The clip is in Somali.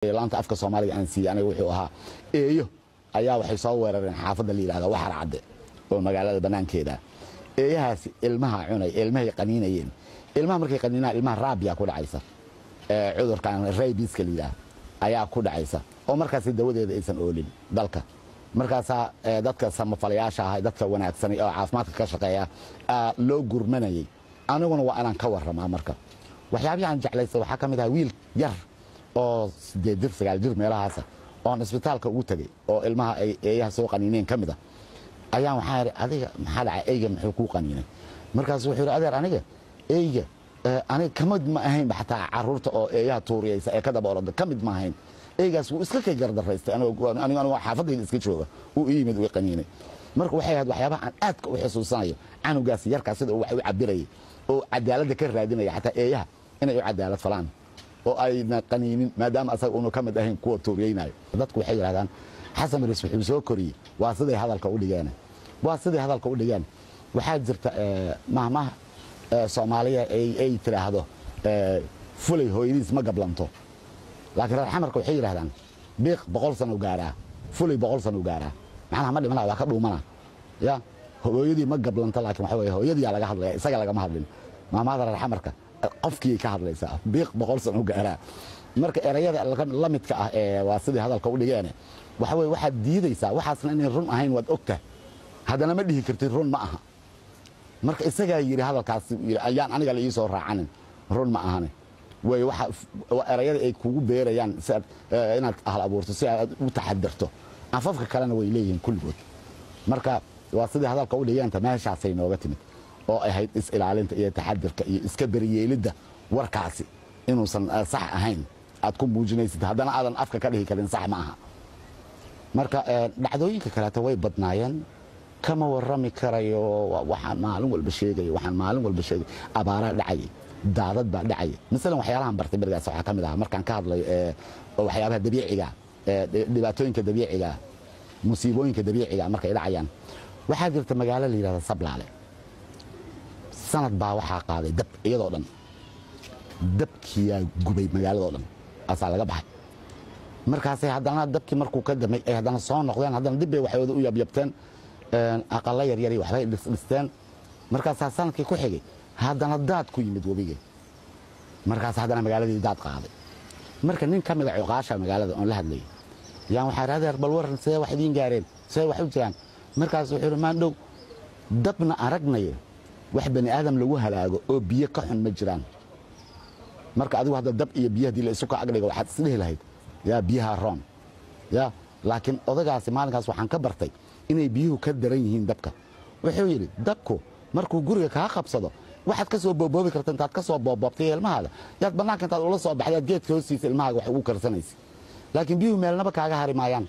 Laanta afka Soomaaliga aan siiyey aniga wuxuu ahaa eeyo ayaa waxay soo weerareen xaafadda la yidhahda Waxar Cadde oo magaalada bannaankeeda. Eeyahaasi ilmaha cunay, ilmahay qaniinayeen. Ilmaha markay qaniinaan, ilmaha raabiya ku dhacaysa, cudurkan rabiska la yidhaah ayaa ku dhacaysa, oo markaasi dawadeeda aysan oolin dalka. Markaasaa dadka samafalayaasha ah, dadka wanaagsanay oo caafimaadka ka shaqeeya loo gurmanayay. Aniguna waa inaan ka warramaa. Marka waxyaabihii aan jeclaystay waxaa ka mid ahaa wiil yar oo 8 jir, 9 jir meelahaasa oon isbitaalka ugu tegey oo ilmaha ay eeyaha soo qaniineen ka mid a. Ayaan waxaa idhi, adiga maxaa dhacay? Eyga muxuu kuu qaniinay? Markaasu wuxuu yidhi, adeer, aniga eyga aniga kamid ma ahaynba, xataa caruurta oo eeyaha tuuriyaysa ee ka daba orada ka mid ma ahayn. Eygaas wuu iska kay gardaraystay, anigoo xaafadayda iska jooga uu ii yimid, uu qaniinay. Marka waxay ahayd waxyaabaha aan aadka u xusuusanayo canugaas yarkaa sida uu wax u cabirayay oo cadaaladda ka raadinaya, xataa eeyaha inay u cadaalad falaan oo ayna qaniinin, maadaama asaga uunu ka mid ahayn kuwa tuuriyeynayo. Dadku waxay yidhahdaan Xasan Bariis wuxuu soo koriyey waa siday hadalka u dhigeen, waa siday hadalka u dhigeen. Waxaa jirta mahmah Soomaaliya ay tiraahdo fulay hooyadiis ma gablanto, laakiin reer Xamarka waxay yidhahdaan biiq 100 sano gaaraa, fulay 100 sano gaaraa. Macnaha ma dhimana, waa ka dhuumana ya hooyadii ma gablanto, laakiin waxa weye hooyadiyaa laga hadlaya, isaga lagama hadlin. Maamahada reer Xamarka qofkii ka hadlaysaa biiq 100 sano gaaraa. Marka erayada la midka ah ee waa sidii hadalka u dhigeen waxa weye waxaad diidaysaa waxaasna inay run ahayn, waad ogtahay, haddana ma dhihi kartid run ma aha. Marka isagaa yidhi hadalkaas ayaan aniga la ii soo raacanin, run ma ahane. Way waxa erayada ay kugu beerayaan si aad inaad ahal abuurto, si aad u taxadirto. Afafka kalena way leeyihiin kulligood. Marka waa sidii hadalka u dhigeenta meeshaasay nooga timid oo ahayd is-ilaalinta iyo taxadirka iyo iska beriyeelidda warkaasi inuusan sax ahayn aad ku muujinaysid, haddana aadan afka ka dhihi karin sax ma aha. Marka dhacdooyinka kaleeto way badnaayeen, kama warrami karayo. Waxaan maalin walba sheegayo, waxaan maalin walba sheegay, abaaraa dhacayay, daadad baa dhacaya. Masalan waxyaalahan bartay berigaas waxaa ka mid ahaa, markaan ka hadlayo waxyaabaha dabiiciga, dhibaatooyinka dabiiciga, musiibooyinka dabiiciga markay dhacayaan, waxaa jirta magaalo la yidhahda Sablaale. Sanad baa waxaa qaaday dab iyadoo dhan, dabkiyaa gubay magaaladoo dhan, asaa laga baxay. Markaasay haddana dabkii markuu ka damay ay haddana soo noqdeen, haddana dib bay waxooda u yabyabteen, aqalla yaryari waxbay dhisdhisteen. Markaasaa sanadkii ku xigay haddana daad ku yimid webigii, markaas haddana magaaladii daad qaaday. Marka nin ka mida cuqaasha magaalada oon la hadlayay yaan waxaa adeer, bal waran, see wax idiin gaareen, see wax u jiraan? Markaas wuxuu yidhi, maandhow dabna aragnaye, wax bani aadam lagu halaago oo biyo ka xun ma jiraan. Marka adigu hadda dab iyo biyo haddii la isu ka agdhiga, waxaad isdhihi lahayd yaa biyaha roon ya. Laakiin odagaasi maalinkaas waxaan ka bartay inay biyuhu ka daran yihiin dabka. Wuxuu yidhi, dabku markuu guriga kaa qabsado, waxaad ka soo booboobi karta intaad ka soo boobboobtay ilmahaada yaad bannaanka intaad ula soo baxdaad geedka hoostiisa ilmahaaga wax ugu karsanaysa, laakiin biyuhu meelnaba kaaga hari maayaan.